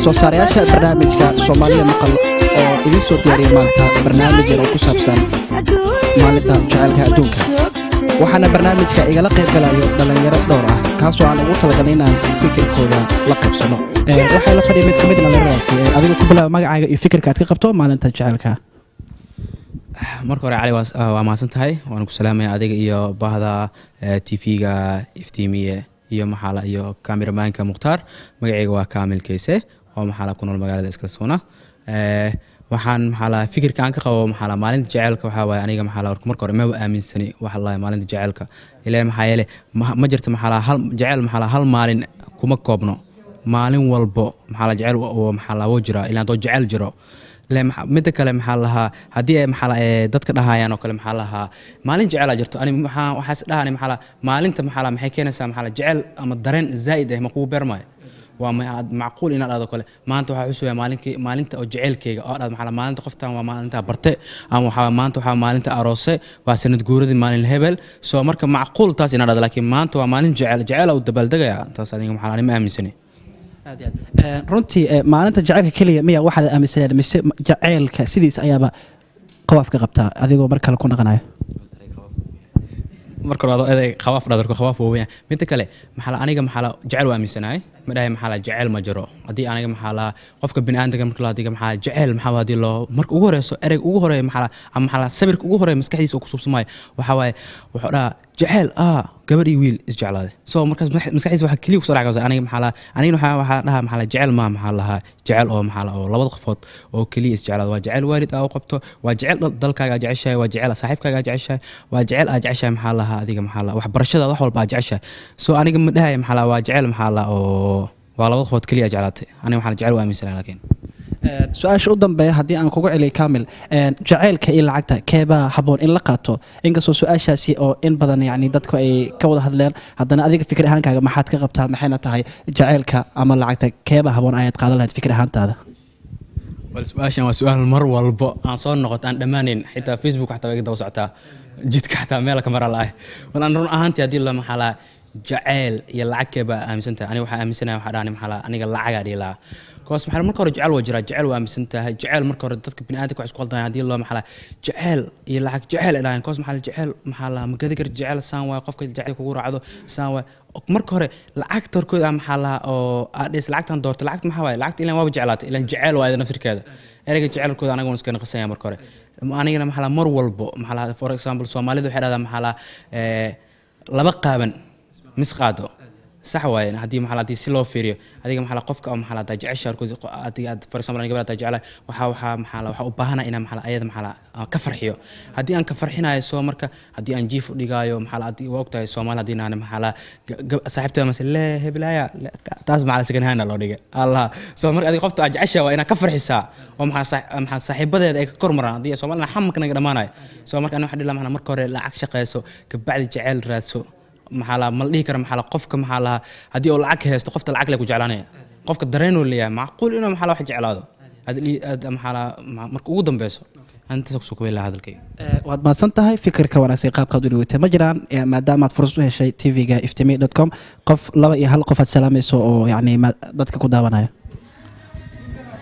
Soo saarayaasha barnaamijka Soomaaliya Maqal oo idiin soo diyaariyay maanta barnaamij yar oo ku saabsan maalinta jacaylka adduunka. Waxaana barnaamijka igala qayb galayo dhallinyaro dhowr ah, kaasoo aan ugu talagalay inaan fikirkooda la qaybsano. Waxaa la fadhiya mid ka mid dhallinyaradaasi. Adigu ku bilaaba magacaaga iyo fikirka aad ka qabto maalinta jacaylka. Marka hore, Cali, waa mahadsan tahay, waan ku salaamaya adiga iyo bahda TV-ga Iftiimiye iyo maxaala iyo kameramaanka Mukhtaar. Magacayga waa Kaamil Keyse oo maxaala ku nool magaalada Eskilstuna. Waxaan maxaala fikirka aan ka qabo maxaala maalinta jaceylka waxaa waaye, aniga maxaala marka hore maba aaminsani waxa la maalinta jaceylka ilaa maxaa yeele ma jirto maxaala hal jaceyl maxaala hal maalin kuma koobno. Maalin walbo maxaala jaceyl maxaala wuu jiraa ilaa haddoo jaceyl jiro. Midda kale, maxaa lahaa, haddii ay maxaa dadka dhahayaan oo kale, maxaa lahaa, maalin jecelaa jirto, ani maxaa waxaas dhahani, maxaa maalinta maxaa maxay keenaysaa maxaa jecel ama dareen zaa'id ah ma kugu beermaayo? Waa macquul inaad dhahdo kale maanta waxaa xusaya maalinkii maalinta oo jaceylkeyga oo dhahdo maxaa maalinta qoftan waa maalinta barte ama waxaa maanta waxaa maalinta aroose, waa sanad guuradii maalin hebel. Soo marka macquul taas inaad dhahdo, laakiin maanta waa maalin jecel jecel u dabaaldegaya, taas aniga maxaa ani ma aaminsani. Runtii, maalinta jacaylka keliya miya waxaad aaminsaneen, mise jacaylka sidiis ayaaba qawaaf ka qabtaa adigoo mar kale ku dhaqanayo? Marka hore adoo eday khawaaf dhadarko, khawaaf waa weeyaan. Midda kale, maxaa aniga maxaa jecel waa aaminsanahay, ma dhahay maxaa jecel ma jiro. Haddii aniga maxaa la qofka bini'aadamka marka la adiga maxaa jecel maxaa haddii loo marka ugu horeyso ereyga ugu horeeya maxaa ama maxaa sawirka ugu horeeya maskaxdiisa uu ku suubsamayo waxaa waaye, wuxuu dhahaa jecel gabadh iyo wiil isjeclaaday. So markaas maskaxdiisa waxaa keliya kusoo dhacaysa. Aniga maxaa la anigana waxaa dhahaa maxaa jecel ma maxaa lahaa jecel oo maxaa oo labada qofood oo keliya isjeclaada. Waa jecel waalid aa u qabto, waa jecel dalkaaga aad jeceshahay, waa jecel saaxiibkaaga aad jeceshahay, waa jecel aad jeceshahay maxaa lahaa adiga maxaa lahaa waxbarashadaada, wax walba aad jeceshahay. So aniga ma dhahaya maxaa lahaa waa jecel maxaa lahaa oo waa labada qofood keliya aad jeclaatay. Aniga waxaan jecel waa aaminsanahay laakiin Su-aasha u dambeeya haddii aan kugu celiyo, Kamil, jacaylka iyo lacagta keebaa habboon in la qaato? Inkastoo su-aashaasi oo in badan yani dadku ay ka wada hadleen, haddana adiga fikir ahaankaaga maxaad ka qabtaa? Maxayna tahay jacaylka ama lacagta keebaa habboon ayaad qaadan lahayd fikir ahaantaada? Wal su-aashan waa su-aal mar walbo aan soo noqoto, aan dhammaanayn. Xitaa Facebook xataa waa iga daba socotaa, jidka xataa meel ka mara la-ah. Wal aan run ahaantii haddii la maxaa lahaa jacayl iyo lacag keebaa aaminsan tahay, aniga waxaa aaminsanahay, waxaa dhahani maxaa lahaa aniga lacagaa dhihi lahaa. Koos maxaa marka hore jecel waa jiraa, jecel waa aaminsan tahay. Jecel marka hore dadka bini'aadamka wax isku qaldanaya haddii loo maxaa lahaa jecel iyo lacag jecel ay dhahayan. Koos maxaa jecel maxaa lahaa ma gadi kar jecel saan waay, qofka jecel kugu raacdo saan waay. Marka hore lacagta horkooda ah maxaa lahaa oo aad dhis lacagtan doortay, lacagta maxaa waaye? Lacagta ilan waaba jeclaatay, ilan jecel waa naftirkeeda. Ereyga jecelkooda anaga waan iska naqasanya marka hore. Anigana maxaa lahaa mar walbo maxaa lahaa, for example, Soomaalida waxay dhahdaa maxaa lahaa laba qaaban mis qaado. Sax waaye haddii maxaa haddii si loo fiiriyo adiga maxaa qofka oo maxaa hadaa jecesha horkood adiga aad, for example, aniga gabadha jeclahay, waxaa maxaa waxaa u baahana inaan maxaa ayada maxaa aan ka farxiyo. Haddii aan ka farxinayo, soo marka haddii aan jiif u dhigaayo maxaa haddii waa ogtahay Soomaali haddii naan maxaa saaxiibteeda mase lee heblaaya taas maxaa second hand loo dhigay Allah. Soo marka adiga qofta aad jeceshahay waa inaad ka farxisaa oo maxaa maxaa saaxiibadeeda ay ka kormaraan haddii Soomaalina xamanka naga dhamaanayo. Soo marka aniga waxaan dhihi lahaa marka hore lacag shaqeyso, kabacdi jecel raadso. Maxaa la ma la dhihi kara maxaa la qofka maxaa lahaa haddii uu lacag haysto qofta lacag le ku jeclaanaya, qofka dareenuu leeyahay, macquul inuu maxaa la wax jeclaado aad maxaa la marka ugu dambeyso. Intaas kusoo kubay lahaa hadalkayga. Waad mahadsan tahay fikirka wanaagsan qaabkaad u dhawatay. Ma jiraan, maadaama aad fursad u heshay TV-ga iftimi.com, qof laba iyo hal qof aad salaamayso oo yacni dadka ku daawanaya?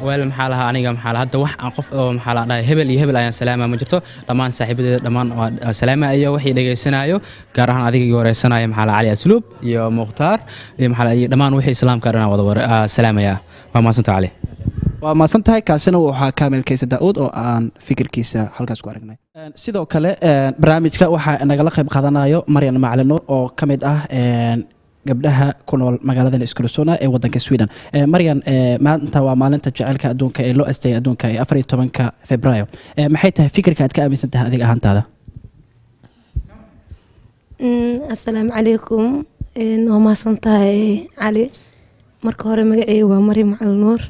Weel maxaa lahaa aniga maxaa lahaa hadda wax aan qof oo maxaa la dhahay hebel iyo hebel ayaan salaama ma jirto. Dhammaan saaxiibadeeda dhammaan waa salaama iyo wixii dhegaysanaayo, gaar ahaan adiga iga wareysanaya maxaa la Cali Asluub iyo Mukhtaar iyo maxaa iyo dhammaan wixii islaamka dhan wada salaamaya. Waa mahadsantahay, Cali. Waa mahadsan tahay. Kaasina wuxuu Kaamil Kayse Daa-uud oo aan fikirkiisa halkaas ku aragnay. Sidoo kale barnaamijka waxaa nagala qayb qaadanayo Maryan Macalin Nuur oo ka mid ah gabdhaha ku nool magaalada Eskilstuna ee wadanka Sweden. Maryan, maanta waa maalinta jaceylka adduunka ee loo asteeyay adduunka ee 14-ka Febraayo. Maxay tahay fikirka aad ka aaminsan tahay adiga ahaantaada? Asalaamu calaykum. Waa mahadsan tahay, Cali. Marka hore magaceyga waa Maryam Macalin Nuur.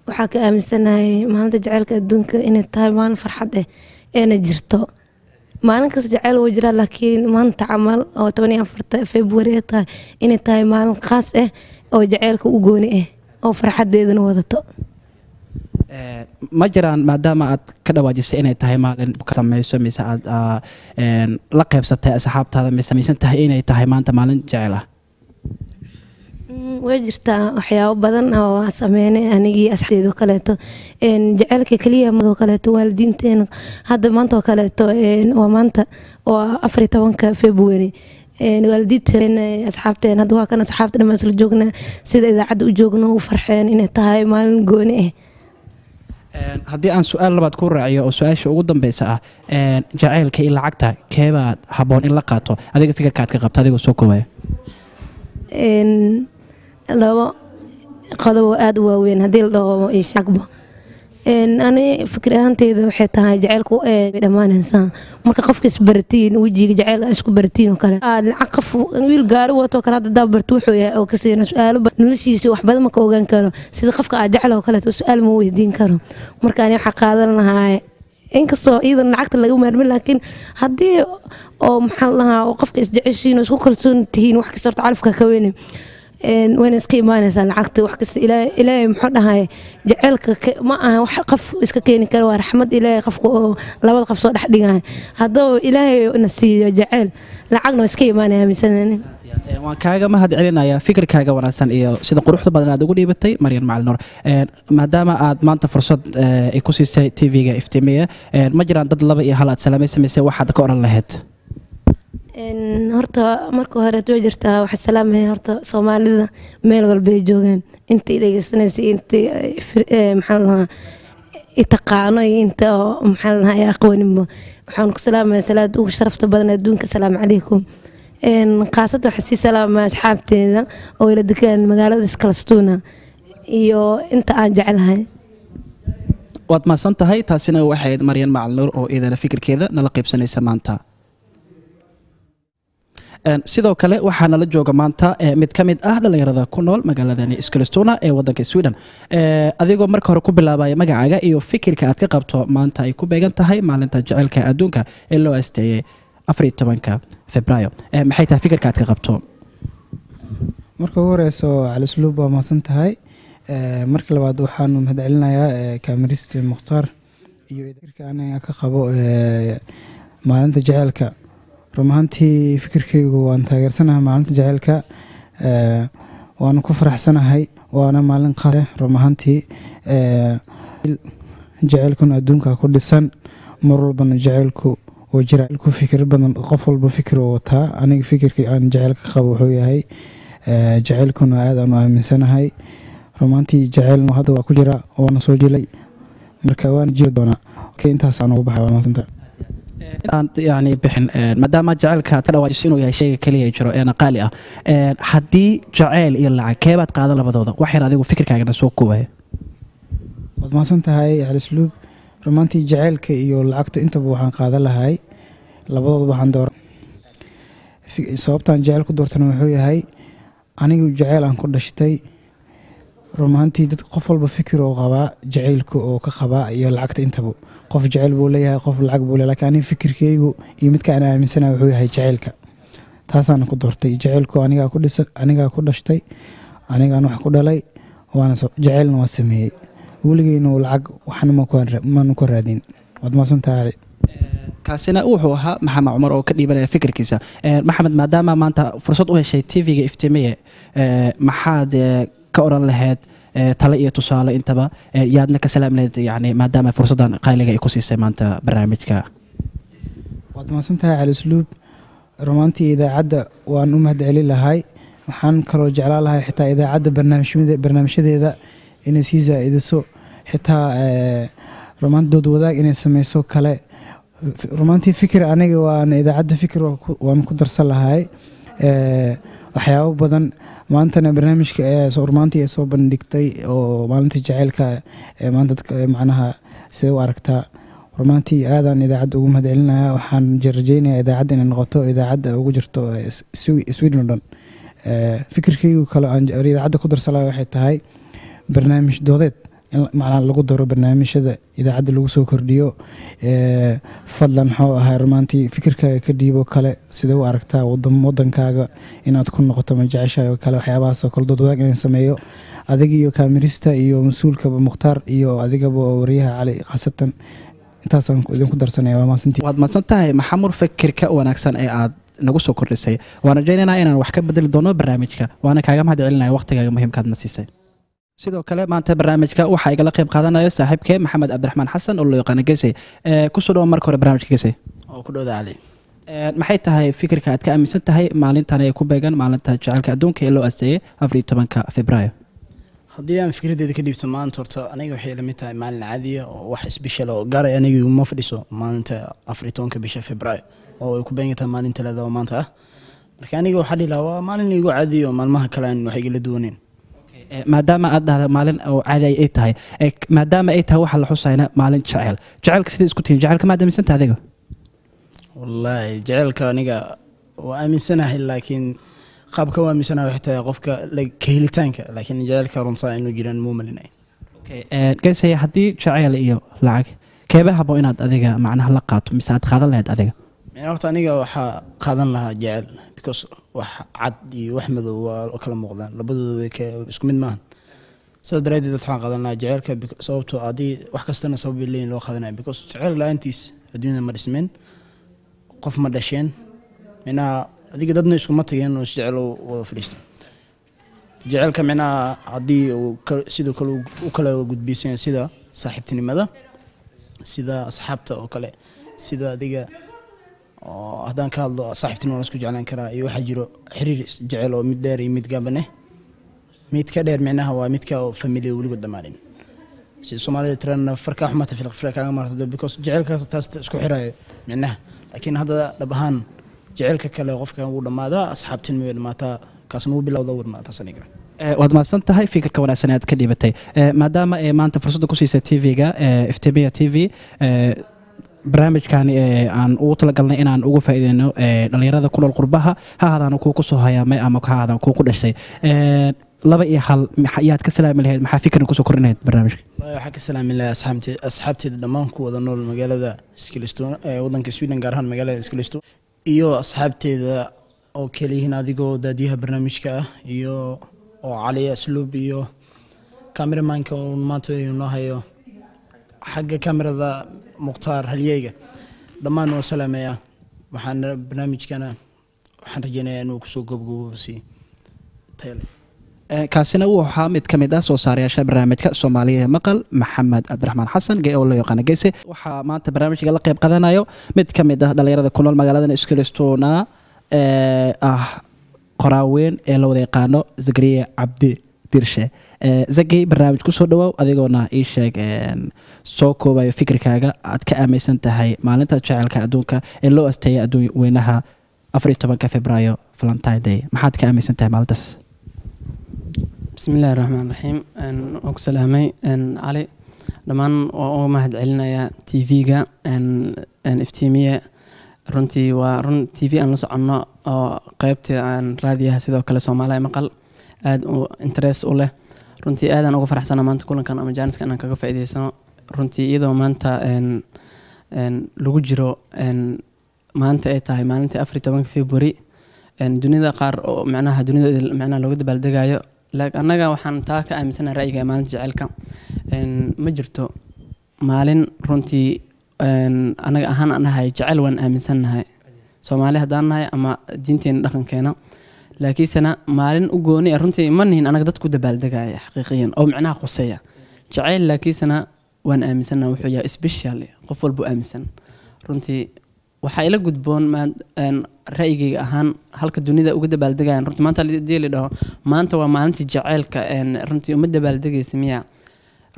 Waxaa ka aaminsanahay maalinta jaceylka adduunka inay tahay maalin farxad ah eena jirto. Maalin kasta jaceyl wuu jiraa, laakiin maanta camal oo 14-ta February ay tahay inay tahay maalin khaas ah oo jaceylka u gooni ah oo farxadeedana wadato. Ma jiraan, maadaama aad ka dhawaajisay inay tahay maalin sameyso mise aad la qaybsatay asxaabtaada mise maysan tahay inay tahay maanta maalin jecel ah? Way jirtaa waxyaabo badan oo aan sameynay anigii asxaabteedo kaleeto. Jaceylka keliya madoo kaleeto, waalidiinteena hadda maanta oo kaleeto, waa maanta oo 14-ka February, waalidiinteena, asxaabteena, hadda waa kan asxaabta dhammaan isla joognaa, sida idaacadda u joogno u farxeen inay tahay maalin gooni ah. Haddii aan su-aal labaad ku raaciyo oo su-aasha ugu dambeysa ah, jaceylka iyo lacagta keebaad habboon in la qaato, adiga fikirkaad ka qabta, adigoo soo koobaya? Labo qodob oo aada u waaweyn haddii la dhaho ishagbo, ani fikir ahaanteyda waxay tahay jaceylku dhammaanaysaa marka qofka isbaratiin, wejiga jaceyl isku baratiin oo kale. Aad lacag qof wiil gaari wato kale hadda daa barto wuxuu yahay oo kasiina su-aalo noloshiisa wax badan ma ka ogaan karo, sida qofka aad jecel oo kaleeto su-aal ma weydiin karo. Marka ani waxaa qaadan lahaa, inkastoo iyadan lacagta laga maarmin, laakiin haddii oo maxaa la dhahaa oo qofka isjeceshiin oo isku kalsoon tihiin, wax kasta horta calafka ka weyne, wayna iska imaanaysaa lacagta. Wax kasta Ilaahay muxuu dhahay, jaceylka ma aha wax qof iska keeni karo, waa raxmad Ilaahay qofka oo labada qof soo dhex dhigaya. Hadduu Ilaahay na siiyo jaceyl, lacagna waa iska imaanaya aaminsanani. Waan kaaga mahad celinayaa fikirkaaga wanaagsan iyo sida quruxda badan aad ugu dhiibatay, Maryan Macalin Nuur. Maadaama aad maanta fursad ay ku siisay TV-ga Iftiimiya, ma jiraan dad laba iyo hal aad salaamaysa mise waxaad ka odhan lahayd? Horta marka hore way jirtaa, waxaa salaamaya horta Soomaalida meel walba ay joogaan, inta i dhegeysanaysa, inta maxaa la dhahaa i taqaano iyo inta oo maxaa la dhahaa ay aqooninba. Waxaan ku salaamaya salaada ugu sharafta badan adduunka, asalaamu calaykum. Khaasatan waxaan sii salaamaya asxaabteeda oo ila degaan magaalada Eskilstuna iyo inta aan jecelahay. Waad mahadsan tahay. Taasina waxay ahayd Maryan Macalin Nuur oo iyadana fikirkeeda nala qaybsanaysa maanta. Sidoo kale waxaa nala jooga maanta mid ka mid ah dhallinyarada ku nool magaaladani Eskilstuna ee wadanka Sweden. Adigoo marka hore ku bilaabaya magacaaga iyo fikirka aad ka qabto maanta ay ku beegan tahay maalinta jaceylka adduunka ee loo asteeyay 14-ka Febraayo, maxay tahay fikirka aad ka qabto? Marka ugu horeyso, Cali Usluub, waa mahadsan tahay. Marka labaad waxaanu mahadcelinayaa kaamirist Mukhtaar iyo fikirka aniga ka qabo maalinta jaceylka. Run ahaantii fikirkaygu waan taageersanahay maalinta jaceylka, waana ku faraxsanahay, waana maalin qaali run ahaantii. Jaceylkuna adduunka ku dhisan, mar walbana jaceylku wuu jira. Ku fikir badan, qof walba fikir uu wataa. Aniga fikirka aan jaceylka qabo wuxuu yahay jaceylkuna aad aan u aaminsanahay. Run ahaantii jaceylna hadda waa ku jira, waana soo jilay, marka waana jiri doonaa. Intaasaan ugu baxay, waa mahadsantahay. Aan yani bixin, maadaama jaceylka aad ka dhawaajiso inuu yahay shayga keliya jiro eena qaali ah, haddii jaceyl iyo lacag keebaad qaadan labadooda, wax yar adigu fikirkaagana soo koobaya? Waad mahadsan tahay, Cali Usluub. Rumaantii jaceylka iyo lacagta intaba waxaan qaadan lahay labadooda, waxaan doora sababtaan jaceyl ku doortana wuxuu yahay anigu jaceyl aan ku dhashtay. Rumaantii dad qof walba fikir oo qabaa jaceylka oo ka qabaa iyo lacagta intaba, qof jaceyl buu leeyahay, qof lacag buu leeyahay, laakiin aniga fikirkeygu iyo midka aan aaminsanahay wuxuu yahay jaceylka. Taasaan ku doortay jaceylku. Anigaa ku dhisan, anigaa ku dhashtay, anigaan wax ku dhalay, waana jaceylna waa sameeyey weligeyna lacag waxna maanu ka raadin. Waad mahadsantahay. Kaasina wuxuu ahaa Maxamed Cumar oo ka dhiibanaya fikirkiisa. Maxamed, maadaama maanta fursad u heshay TV-ga Iftiimiye, maxaad ka odhan lahayd, tale iyo tusaale intaba, yaadna ka salaam lahayd, yani maadaama fursaddan qaaliga ay ku siisay maanta barnaamijka? Waad mahadsantahay, Cali Usluub. Rumaantii idaacadda waan u mahadcelin lahay. Waxaan kaloo jeclaan lahay xitaa idaacadda barnaamijyadeeda inay sii zaa-idiso, xitaa rumaanti dood wadaag inay sameyso kale. Rumaantii fikir aniga waan idaacadda fikir waan ku darsan lahay waxyaabo badan. Maantana barnaamijka rumaantii ee soo bandhigtay oo maalinta jaceylka ee maanta dadka macnaha sidee u aragtaa, rumaantii aadaan idaacadda ugu mahadcelinaya. Waxaan rajeynayaa idaacadda inay noqoto idaacadda ugu jirto Sweden oo dhan. Fikirkaygu kale aan idaacadda ku darsan lahay waxay tahay barnaamij doodeed in macnaha lagu daro barnaamijyada idaacadda lagu soo kordhiyo. Fadlan muxuu ahaa rumaantii fikirkaaga ka dhiibo kale, sidee u aragtaa wadankaaga inaad ku noqoto, ma jeceshahay oo kale, waxyaabahaas oo kale dood wadaag inaan sameeyo, adiga iyo kaamirista iyo mas-uulkaba Mukhtaar iyo adigaba oo wariyaha Cali khaasatan. Intaasaan idinku darsanaya, waa mahadsantii. Waad mahadsan tahay, Maxamur, fikirka wanaagsan ee aad Nagu soo kordhisay, waan rajaynaynaa inaan wax ka bedeli doono barnaamijka, waana kaaga mahad celinaya waqtigaaga muhiimkaad na siisay. Sidoo kale maanta barnaamijka waxaa igala qayb qaadanayo saaxiibkee Maxamed Cabdiraxmaan Xasan oo loo yaqaano Gesey. Kusoo dhawo marka hore barnaamijka, Gesey. Oo ku dhowda, Cali. Maxay tahay fikirka aad ka aaminsan tahay maalintan ay ku beegan maalinta jacaylka adduunka ee loo asteeyay 14-ka Febraayo? Haddii aan fikradeyda ka dhiibto maanta, horta aniga waxay lamid tahay maalin caadiya oo wax special oo gaaray aniga uma fadhiso maalinta 14-ka bisha Febraayo oo ay ku beegan tahay maalin Talaada oo maanta ah. Marka aniga waxaa dhihi lahaa waa maalin igu caadiya oo maalmaha kale aan wax igala duwaneyn. Maadaama aad dhahda maalin oo caadi ay tahay, maadaama ay tahay waxa la xusayna maalin jaceyl, jacaylka sidai isku tihiin? Jacaylka maad aaminsantahay adiga? Wallaahi jaceylka aniga waa aaminsanahay, laakiin qaabka waa aaminsanahay waxay tahay qofka ka helitaanka, laakiin jaceylka runtaa inuu jiraan muu malinay. Gesey, haddii jaceyl iyo lacag keeba habo inaad adiga macnaha la qaato mise aad qaadan lahayd adiga? Horta aniga waxaa qaadan lahaa jecel, because wax cad iyo wax madow waa kala muuqdaan, labadooda way isku mid maahan. Sidaas daraadeed waxaan qaadan lahaa jaceylka, sababtoo haddii wax kastana sabab bay leeyihin loo qaadanaya, because jeceyl la-aantiis adduunyada ma dhismeen, qof ma dhasheen, micnaha adiga dadna iskuma tageen oo isjecel oo wada fadhiista. Jaceylka micnaha haddii uu sidoo kale u kala gudbisan yahay, sida saaxiibtinimada, sida asxaabta oo kale, sida adiga oo haddaan ka hadlo saaxiibtinimo la isku jeclaan karaa, iyo waxaa jiro xiriir jecel oo mid dheer iyo mid gaaban eh. Mid ka dheer micnaha waa midka oo familiga weligood dhammaanin, si Soomaalida tirana farkaa xumaata filq kaaga marto, because jaceylkaas taas isku xirayo micnaha. Laakiin hadda dhab ahaan jaceylka kale qofka wuu dhammaadaa, asxaabtinimo way dhammaataa, kaasna wuu bilowda, wuu dhamaataa, taas aniga. Waad mahadsan tahay fikirka wanaagsan ee aad ka dhiibatay. Maadaama ee maanta fursadda ku siisay TV-ga Iftiimiya TV, barnaamijkani aan ugu talagalnay inaan ugu faa'iideyno dhalinyarada ku nool qurbaha, ha ahaadaan kuwa kusoo hayaamay ama ha ahaadaan kuwa ku dhashay, laba iyo hal yaad ka salaami lahayd? Maxaa fikirkan kusoo kordhin lahayd barnaamijka? Wallahi waxaan ka salaami lahaa asxaabteyda dhammaan ku wada nool magaalada Eskilstuna ee wadanka Sweden, gaar ahaan magaalada Eskilstuna, iyo asxaabteyda oo kaliyihiin adigoo daadiyaha barnaamijka ah iyo oo Cali Asluub iyo cameramanka oo maanta inoo hayo xagga kamerada, Mukhtaar Halyeyga. Dhammaan waa salaamayaa. Waxaan barnaamijkana waxaan rajeynayaa inuu kusoo gobgobo si tayo leh. Kaasina wuu ahaa mid ka mid ah soo saarayaasha barnaamijka Soomaaliya ee Maqal, Maxamed Cabdiraxmaan Xasan oo loo yaqaano Geyse. Waxaa maanta barnaamijka la qayb qadanayo mid ka mid ah dhalinyarada ku nool magaalada Eskilstuna ee ah qoraaweyn ee la wada yaqaano Zakariya Cabdi Dirshe. Zaki, barnaamij kusoo dhawaaw, adigoona ii sheeg soo koobayo fikirkaaga aad ka aaminsan tahay maalinta jaceylka adduunka ee loo asteeyay adduun weynaha 14-ka Febraayo, Valentine Day. Maxaad ka aaminsan tahay maalintaas? Bismi illaahi raxmaan raxiim. Waan ku salaamay, Cali. Dhammaan waan uga mahad celinayaa TV-ga Iftiimiye. Runtii waa run TV aan la soconno oo qeybta aan raadiyaha sidoo kale Soomaaliya Maqal aada u interest u leh. Runtii aadaan uga faraxsana maanta kulankan ama jaaniska inaan kaga faa'iideysano. Runtii iyadoo maanta lagu jiro maanta ay tahay maalinta 14-ka February, dunida qaar oo macnaha dunida macnaha looga dabaaldegayo, laakiin annaga waxaan taa ka aaminsanahay ra'yiga maalinta jaceylka. Ma jirto maalin runtii anaga ahaan aan dhahay jecel waan aaminsannahay Soomaali haddaan nahay ama diinteena dhaqankeena, laakiinsena maalin u gooni ah runtii ma nihin anaga dad ku dabaaldegaya xaqiiqiyan oo macnaha quseeya jacayl. Laakiinsena waan aaminsannahay wuxuu yahay special, qof walbuu aaminsan. Runtii waxaa ila gudboon ra'yigayga ahaan halka dunida uga dabaaldegayan runtii maanta hadii la dhaho maanta waa maalintii jaceylka, runtii uma dabaaldegaysa miya?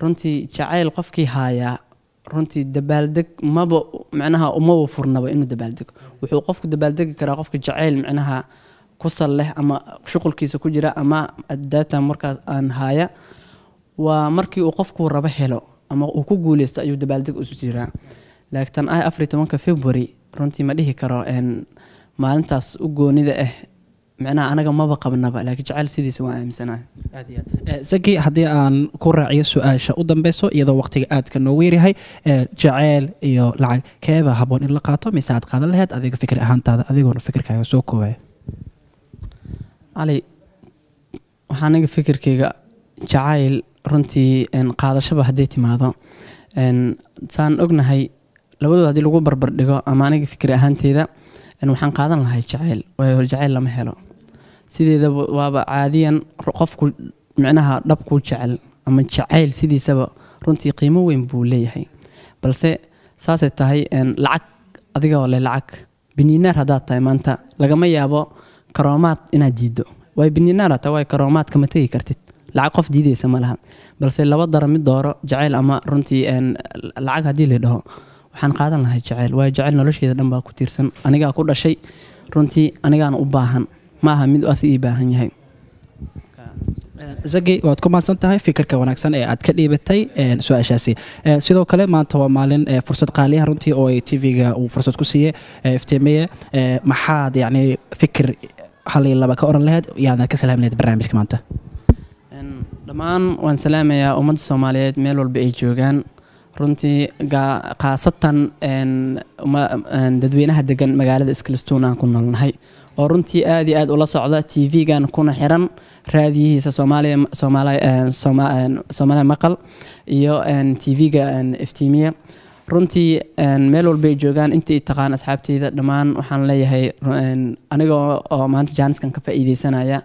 Runtii jacayl qofkii haayaa runtii dabaaldeg maba macnaha umaba furnaba inuu dabaaldego. Wuxuu qofku dabaaldegi karaa qofka jacayl macnaha ku sal leh ama shuqulkiisa ku jira ama data markaas aan haaya, waa markii uu qofku rabo helo ama uu ku guuleysto ayuu dabaaldeg isu jiraa. Laakiin tan ah 14-ka February runtii ma dhihi karo maalintaas u goonida ah macnaha anaga maba qabnaba, laakiin jacayl sidiisa waan aaminsanahay. Aad iyo aad. Zaki, haddii aan ku raaciyo su-aasha u dambeyso iyadoo waqtiga aadka noogu yaryahay, jaceyl iyo lacag keeba haboon in la qaato mise aad qaadan lahayd adiga fikir ahaantaada, adigoona fikirkaaga soo koobaya? Cali, waxaa aniga fikirkayga jacayl runtii qaadashaba hadday timaado, saan ognahay labadooda haddii lagu barbar dhigo ama aniga fikir ahaanteyda. Waxaan qaadan lahay jacayl, waayo jacayl lama helo sideedaba, waaba caadiyan qofku micnaha dhabkuu jecel ama jacayl sidiisaba runtii qiimo weyn buu leeyahay. Balse saasay tahay, lacag adigoo leh, lacag biniinaar haddaad tahay, maanta lagama yaabo karoomaad inaad diiddo, waayo biniinaar hataa waayo karoomaad kama tegi kartid, lacag qof diidaysa ma laha. Balse laba dara mid dooro, jacayl ama runtii lacag haddii la dhaho, waxaan qaadan lahay jacayl, waayo jacayl nolosheeda dhan baa ku tiirsan, anigaa ku dhashay runtii, anigaana u baahan, ma aha mid asi ii baahan yahay. Zaki, waad ku mahadsan tahay fikirka wanaagsan ee aad ka dhiibatay su-aashaasi. Sidoo kale maanta waa maalin fursad qaaliyaha runtii oo ay TV-ga uu fursad ku siiyey Iftiimiye. Maxaad yacni fikir hal iyo laba ka oran lahayd, yaadna ka salaami lahayd barnaamijka maanta? Dhammaan waan salaamayaa ummadda Soomaaliyeed meel walba ay joogaan runtii, khaasatan dadweynaha degan magaalada Eskilstuna aan ku noolnahay, oo runtii aad iyo aad ula socda TV-gan kuna xiran raadiyihiisa Soomaaliya Soomaaliya Maqal iyo TV-ga Iftiimiye. Runtii meel walba ay joogaan, intii taqaan asxaabteyda dhammaan waxaan leeyahay, aniga oo maanta jaaniskan ka faa'iideysanaya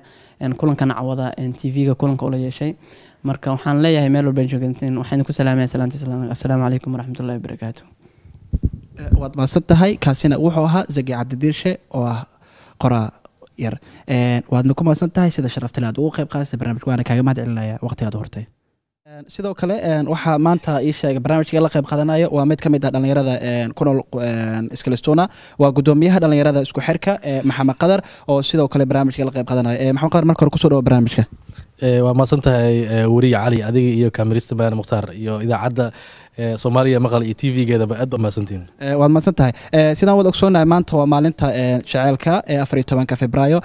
kulankan cawada TV-ga kulanka ula yeeshay, marka waxaan leeyahay meel walba ay joogaan waxaan ku salaamaya salaanta islaamka: assalaamu calaykum waraxmatullahi wabarakaatu. Waad mahadsan tahay. Kaasina wuxuu ahaa Zaki Cabdidiirshe oo ah qoraa yar. Waadna ku mahadsan tahay sida sharaftale aad ugu qayb qaadatay barnaamijka, waana kaaga mahad celinaya waqtigaad hortay. Sidoo kale waxaa maanta ii sheegay barnaamijka la qayb qaadanayo waa mid ka mid ah dhalinyarada ku nool Eskilstuna, waa gudoomiyaha dhalinyarada isku xirka ee Maxamed Qadar, oo sidoo kale barnaamijka la qayb qaadanaya. Maxamed Qadar, marka hore kusoo dhawo barnaamijka. Waa mahadsan tahay weriye Cali, adiga iyo cameraman Mukhtaar iyo idaacadda Soomaaliya Maqal iyo TV-geedaba aad baa mahadsantihiin. Waad mahadsan tahay. Sidaan wada ogsoonahay, maanta waa maalinta jaceylka ee 14-ka Febraayo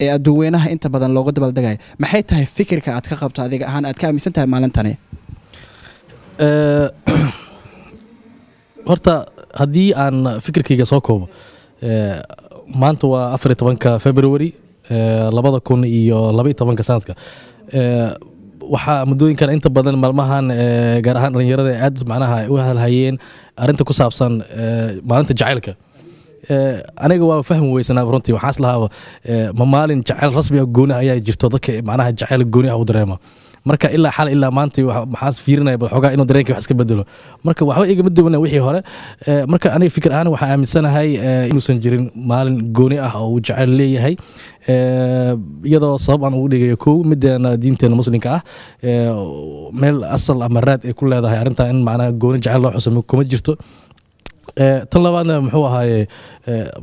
ee adduunweynaha inta badan loogu dabaaldegayo. Maxay tahay fikirka aad ka qabto adiga ahaan, aad ka aaminsan tahay maalintani? Horta haddii aan fikirkayga soo koobo, maanta waa 14-ka February 2012-ka sanadka. Waxaa muddooyinkan inta badan maalmahan, gaar ahaan dhalinyarada, aad macnaha u hadalhayeen arrinta ku saabsan maalinta jacaylka. Aniga waa fahmi weysanaa runtii, waxaan is lahaaba ma maalin jacayl rasmi ah gooni ayaa jirto, dadka macnaha jacayl gooni ah u dareema. Marka ilaa xal ilaa maanta maxaan fiirinaya bal xoogaa inuu dareenkii wax iska bedelo, marka waxba igama duwana wixii hore. Marka aniga fikir ahaan waxaan aaminsanahay inuusan jirin maalin gooni ah oo uu jacayl leeyahay, iyadoo sabab aan ugu dhigayo: kow, mideena diinteena muslimka ah meel asal ama raad ay ku leedahay arrintan in macnaha gooni jacayl loo xuso kuma jirto. Tan labaadna muxuu ahaaye,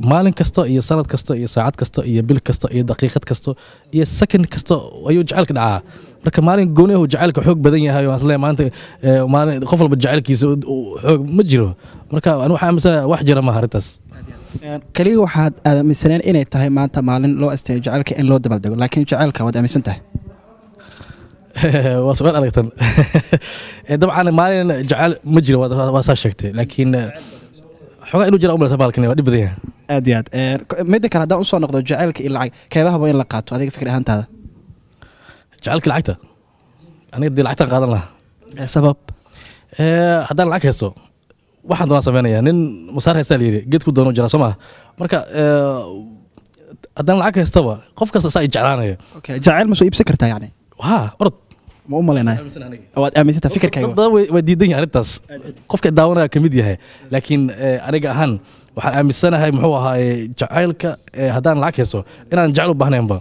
maalin kasta iyo sanad kasta iyo saacad kasta iyo bil kasta iyo daqiiqad kasta iyo second kasta ayuu jacaylka dhacaa. Marka maalin gooni ah uu jacaylka xoog badan yahay oo aan isleeyahay maanta maalin qof walba jacaylkiisa xoog ma jiro. Marka anigu waxaan aaminsanahay wax jira maaha arrintaas. Kaliya waxaad aaminsaneen inay tahay maanta maalin loo asteeyo jacaylka in loo dabaaldego, laakiin jacaylka waad aaminsan tahay? Waa su-aal adagtan. Dabcan maalin jacayl ma jiro, waa saa sheegtay, laakiin xogaa inuu jira umaleysa baalkan waa dhib badan yahay. Aad iyo aad. Midda kale, haddaan usoo noqdo jacaylka iyo lacag, keebahaba in la qaato adiga fikir ahaantaada? Jacaylka lacagta, aniga dee lacagtaan qaadan lahaa. Sabab? Haddaan lacag haysto waxaan doonaa sameynaya. Nin masaar haystaa la yidhi geedku doonuu jiraa, soo maha? Marka haddaan lacag haystaba qof kasta saa i jeclaanaya. Okay, jacayl ma soo iibsan kartaa yani? Ha, orod. Ma u malaynaya waad aaminsantaa fikirkaaga. Dad badan way diidan yahay arrintaas, qofka daawanaya kamid yahay, laakiin aniga ahaan waxaan aaminsanahay muxuu ahaaye jacaylka, haddaan lacag haysto inaan jacayl u baahnaynba.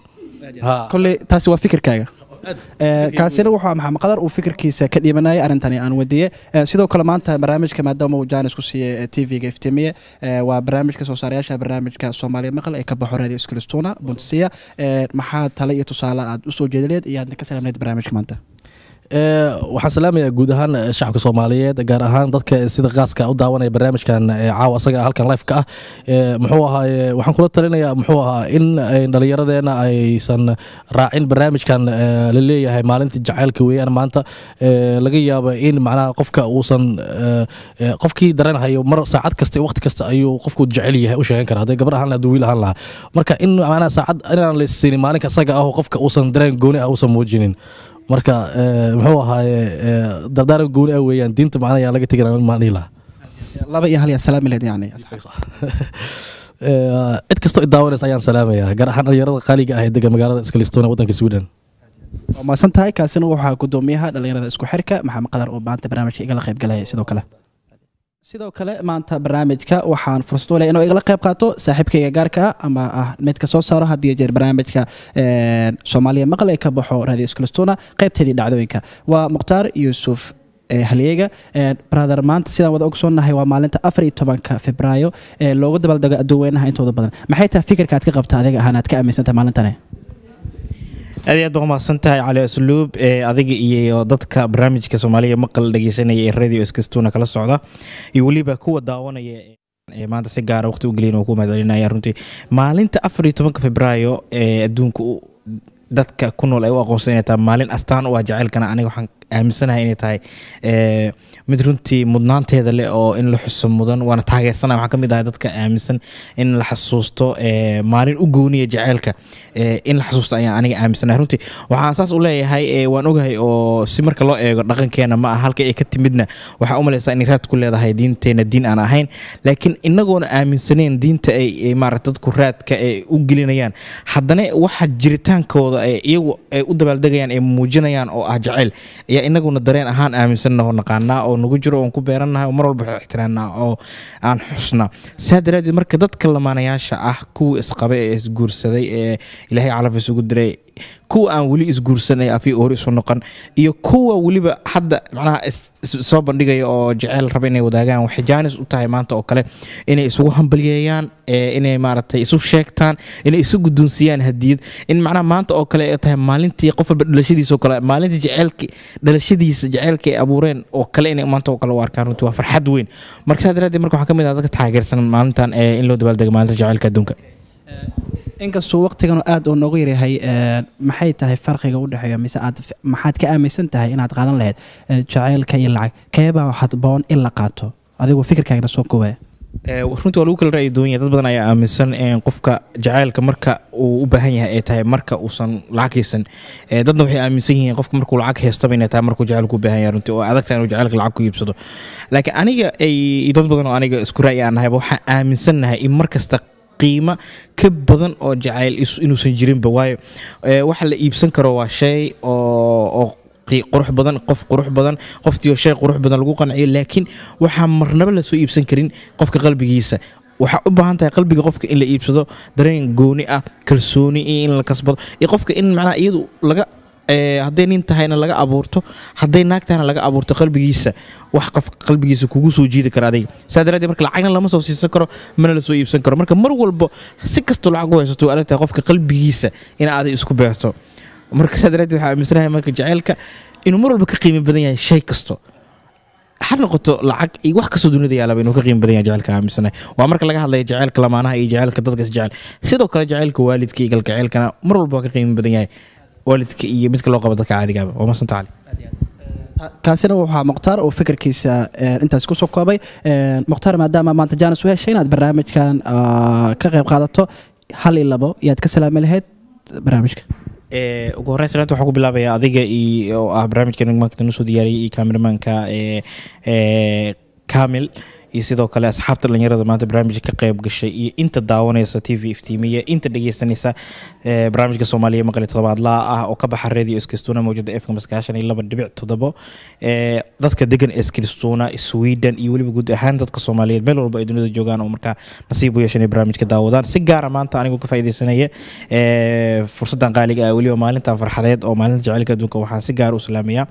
Ha. Kolley taasi waa fikirkaaga. Kaasina wuxuu Maxamed Qadar uu fikirkiisa ka dhiibanayay arrintani aan weydiiyey. Sidoo kale maanta barnaamijka maadaama uu jaanis ku siiyey TV-ga Iftiimiye, waa barnaamijka soo saarayaasha barnaamijka Soomaaliya Maqal ee ka baxo Radio Eskilstuna Bundesliga, maxaa tale iyo tusaale aad usoo jeedileed iyo aadna ka salaamleed barnaamijka maanta? Waxaan salaamayaa guud ahaan shacabka Soomaaliyeed, gaar ahaan dadka sida qaaska u daawanaya barnaamijkan caawa asaga halkan live ka ah. Muxuu ahaaye, waxaan kula talinayaa muxuu ahaa in dhallinyaradeena aysan raacin barnaamijkan la leeyahay maalinta jacaylka weeyaan maanta. Laga yaabo in macnaha qofka uusan qofkii dareenhayo mar saacad kasta iyo waqti kasta ayuu qofku jecel yahay u sheegan karaa, hadday gabar ahaan lahaa, hadduu wiil ahaan lahaa. Marka in macnaha saacad inaan la siinin maalinka asaga ah oo qofka uusan dareen gooni ah uusan muujinin. Marka muxuu ahaaye, dardaaran gooni ah weeyaan, diinta macnaha yaa laga tegin maan dhihi lahaa. Laba iyo hal yaa salaami leed yani? Cid kastoo i daawanaysa ayaan salaamayaa, gaar ahaan dhalinyarada qaaliga ah ee degan magaalada Eskilstuna, waddanka Sweden. Waa mahadsan tahay. Kaasina waxaa gudoomiyaha dhalinyarada isku xirka, Maxamed Qadar, oo maanta barnaamijka igala qayb galaya. Sidoo kale maanta barnaamijka waxaan fursad u leh inuu igala qayb qaato saaxiibkayga gaarka ah ama ah midka soo saaro had iyo jeer barnaamijka Soomaaliya Maqal ee ka baxo Radio Eskilstuna, qaybteedii dhacdooyinka, waa Mukhtaar Yuusuf Halyeega. Brother, maanta sidaan wada ogsoonnahay waa maalinta 14-ka Febraayo ee loogu dabaaldego adduunweynaha intooda badan. Maxay tahay fikirka aad ka qabta adiga ahaan aad ka aaminsantahay maalintani? Aad iyo aad baa umahadsan tahay, Cali Asluub, adiga iyo dadka barnaamijka Soomaaliya Maqal dhegeysanaya ee Radio Eskilstuna kala socda iyo weliba kuwa daawanaya ee maanta si gaara waqti u gelin oo ku mahadcelinaya. Runtii maalinta 14-ka Febraayo ee adduunka dadka ku nool ay u aqoonsan inay tahay maalin astaan u ah jaceylkana, aniga waxaan aaminsanahay inay tahay mid runtii mudnaanteeda leh oo in la xuso mudan, waana taageersanahay. Waxaan ka mid ahay dadka aaminsan in la xasuusto maalin u gooniya jaceylka in la xasuusto ayaan aniga aaminsanahay. Runtii waxaan saas u leeyahay, waan ogahay oo si marka loo eego dhaqankeena ma aha, halka ay ka timidna waxaa u malaysaa inay raad ku leedahay diinteena diin aan ahayn, laakiin inagoona aaminsaneyn diinta ay maaragta dadku raadka ay u gelinayaan, haddana waxa jiritaankooda ay iyagu ay u dabaaldegayaan ay muujinayaan oo ah jaceyl ayaa inaguna dareen ahaan aaminsannaho, naqaanaa oo nagu jiro oon ku beerannahay oo mar walba ixtiraamnaa oo aan xusnaa. Saa daraadeed marka dadka lamaanayaasha ah, kuwa isqabay ee isguursaday ee Ilaahay calaf isugu diray, kuwa aan weli isguursan ee afi hore isu noqon, iyo kuwa weliba hadda macnaha soo bandhigaya oo jeceyl raba inay wadaagaan, waxay jaanis u tahay maanta oo kale inay isugu hambalyeeyaan, inay maaragtay isu sheegtaan, inay isu guddoonsiiyaan hadiyad, in macnaha maanta oo kale ay tahay maalintii qof walba dhalashadiisa oo kale, maalintii jeceylki dhalashadiisa jeceylka ay abuureen oo kale inay maanta oo kale u arkaan. Runtii waa farxad weyn. Marka saa daraadeed marka waxaan ka mid ah dadka taageersan maalintan ee in loo dabaaldego maalinta jaceylka adduunka. Inkastuu waqtigan aada uu noogu yaryahay, maxay tahay farqiga u dhexeeya mise aad maxaad ka aaminsan tahay inaad qaadan lahayd, jaceylka iyo lacag, keebaa habboon in la qaato adigoo fikirkaagana soo koobaya? Runtii waa lagu kala ra'yi duwan yahay. Dad badan ayaa aaminsan in qofka jaceylka marka uu u baahan yahay ay tahay marka uusan lacag haysan. Dadna waxay aaminsan yihiin qofka markuu lacag haystaba inay tahay markuu jaceylku u baahan yahay, runtii oo adag tahay inuu jaceylka lacag ku iibsado. Laakiin aniga ay dad badan oo aniga isku ra'yi aan nahayba waxaan aaminsannahay in mar kasta qiimo ka badan oo jacayl inuusan jirinba, waayo waxa la iibsan karo waa shay oo qurux badan, qof qurux badan, qoftiyo shay qurux badan lagu qanciyo, laakiin waxaa marnaba lasoo iibsan karin qofka qalbigiisa. Waxaa u baahan tahay qalbiga qofka in la iibsado dareen gooni ah, kalsooni iyo in la kasbado, iyo qofka in macnaha iyadu laga hadday nin tahayna laga abuurto, hadday naag tahayna laga abuurto qalbigiisa, wax qof qalbigiisa kugu soo jiidi kara adiga. Saa daraadeed marka lacagna lama soo siisan karo, mana la soo iibsan karo. Marka mar walbo si kastoo lacag u haysato, waa adag tahay qofka qalbigiisa in aaday isku beerto. Marka saa daraadeed waxaa aaminsanahay marka jaceylka inuu mar walba ka qiimo badan yahay shay kasto, ha noqoto lacag iyo wax kastoo dunida yaalaba, inuu ka qiimo badan yahay jaceylka aaminsanahay. Waa marka laga hadlayo jaceylka lamaanaha iyo jaceylka dadka isjecel. Sidoo kale jaceylka waalidka iyo galgaceylkana mar walba waa ka qiimo badan yahay waalidka iyo midka loo qabo dadka caadigaaba. Waa masanta, Cali. Kaasina waxaa Mukhtaar oo fikirkiisa intaas kusoo koobay. Mukhtaar, maadaama maanta jaanis u heshay inaad barnaamijkan ka qayb qaadato, hal iyo labo yaad ka salaami lahayd barnaamijka? Ugu horreyn salaanta waxaan ku bilaabayaa adiga iyo oo ah barnaamijkan maanta noo soo diyaariyay iyo cameramanka ee ee Kamil, iyo sidoo kale asxaabta dhalinyarada maanta barnaamijka ka qayb gashay, iyo inta daawanaysa TV Iftiimiya, inta dhegeysanaysa barnaamijka Soomaaliya Maqli toddobaadlaha ah oo ka baxa Radio Eskilstuna, mawjada FM 92.7, dadka degan Eskilstuna, Sweden, iyo weliba guud ahaan dadka Soomaaliyeed meel walba ay dunida joogaan oo markaa nasiib u yeeshan inay barnaamijka daawadaan. Si gaara maanta anigoo ka faa'iideysanaya fursaddan qaaliga ah, weliba maalintan farxadeed oo maalinta jaceylka adduunka, waxaan si gaar u salaamayaa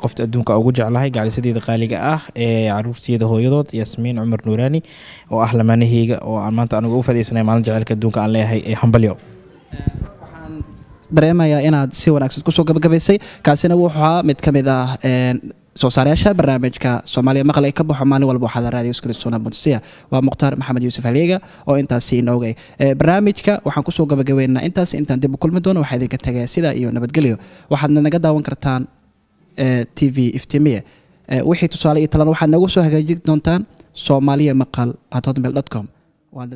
qofta adduunka ugu jeclahay, gacalisadeeda qaaliga ah, caruurteeda hooyadood, Yasmiin Cumar Nuuraani, oo ah lamaanaheyga, oo aan maanta anigu ugu faa'iideysanaya maalinta jaceylka adduunka aan leeyahay hambalyo. Waxaan dareemayaa inaad si wanaagsan kusoo gabagabaysay. Kaasina wuxuu ahaa mid ka mid ah soo saarayaasha barnaamijka Soomaaliya Maqal ay ka baxo maalin walba waxaad Radio Eskilstuna Buntsiya, waa Mukhtaar Maxamed Yuusuf Haleega oo intaasi inooga barnaamijka waxaan kusoo gabagabeynaa intaas. Intaan dib u kulmi doono waxaa idinka tagaya sidaa iyo nabadgelyo. Waxaadna naga daawan kartaan TV Iftimiye. Wixii tusaale iyo talan waxaad noogu soo hagaajin doontaan soomaaliyamaqal@hotmail.com. Waa.